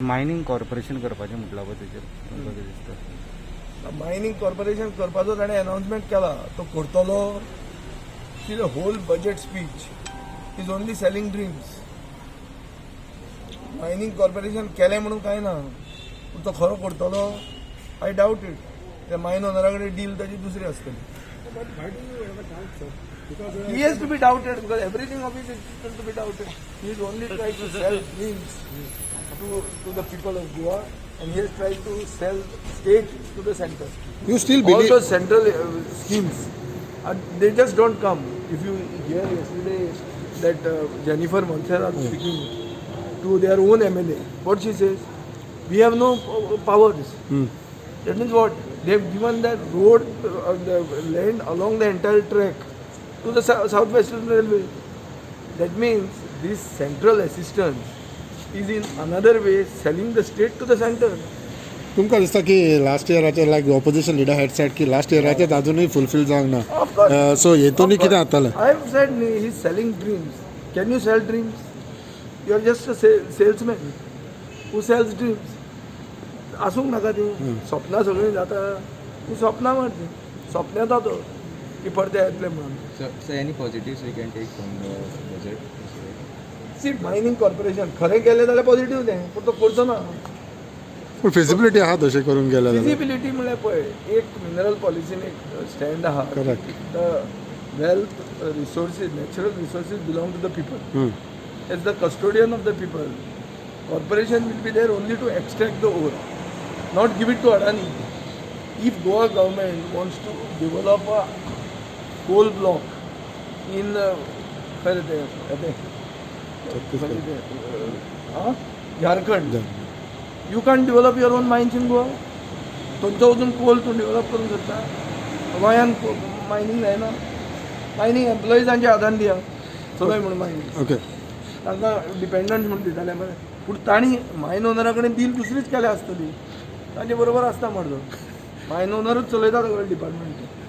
Mining corporation करपाचें म्हटलां पळय तेजेर तुमकां कितें दिसता? मायनिंग कॉर्पोरेशन करपाचो ताणें अनाउन्समेंट केला, तो करतलो? See, the whole budget speech is only selling dreams. Mining corporation केलें म्हणून कांय ना, पूण तो खरो करतलो, I doubt it. त्या मायन ओनरा कडेन डील ताची दुसरी आसतली. But why do you have a doubt, sir? Because He has to be doubted because everything of his is to be doubted. He is only trying to sell dreams to the people of Goa, and he has tried to sell state to the center. You still All believe those central schemes, they just don't come. If you hear yesterday that Jennifer Monserrat speaking to their own MLA, what she says, "We have no powers." That means what? They have given that road, the land along the entire track to the South Western Railway. That means this central assistance is in another way selling the state to the center. तुमकां दिसता की last इयराचे, like opposition leader had said की last इयराचेच अजूनय fulfil जावंक ना? Of course. So हेतून Of कितें course. जातलें? I have said he is selling dreams. Can you sell dreams? You are just a salesman who sells dreams. आसूंक नाका ती सपनां सगळीं जाता, ती सपनां मर, ती सपन येता तो की परते येतले म्हणून. So any positives we can take from the budget? C, mining corporation खरें केलें जाल्यार पॉझिटिव्ह तें, पूण तो करचो ना. पूण फिजिबिलिटी आहा तशें करूंक गेलें जाल्यार? फिजिबिलिटी म्हणल्यार पळय, एक मिनरल पॉलिसीन एक स्टँड आहा. Correct. The wealth, resources, natural resources belong to the people. As the custodian of the people, corporation will be there only to extract the ore, not give it to Adani. If Goa government wants to develop a coal block in खंय रे तें? खंय तें? आं? Jharkhand. You can't develop your own mines in Goa? थंयचो वचून कोल तूं develop करूंक शकता? गोंयान मायनींग जायना? मायनींग एम्प्लॉइजांच्या हातान दिया, चलय म्हणून मायनींग. ओके. तांकां डिपेंडंट म्हूण दिताले मरे, पूण तांणी मायन ओनरा कडेन डील दुसरीच केल्या आसतली. तांचे बरोबर आसता मर्दो, मायन ओनरूच चलयता सगळें डिपार्टमेंट.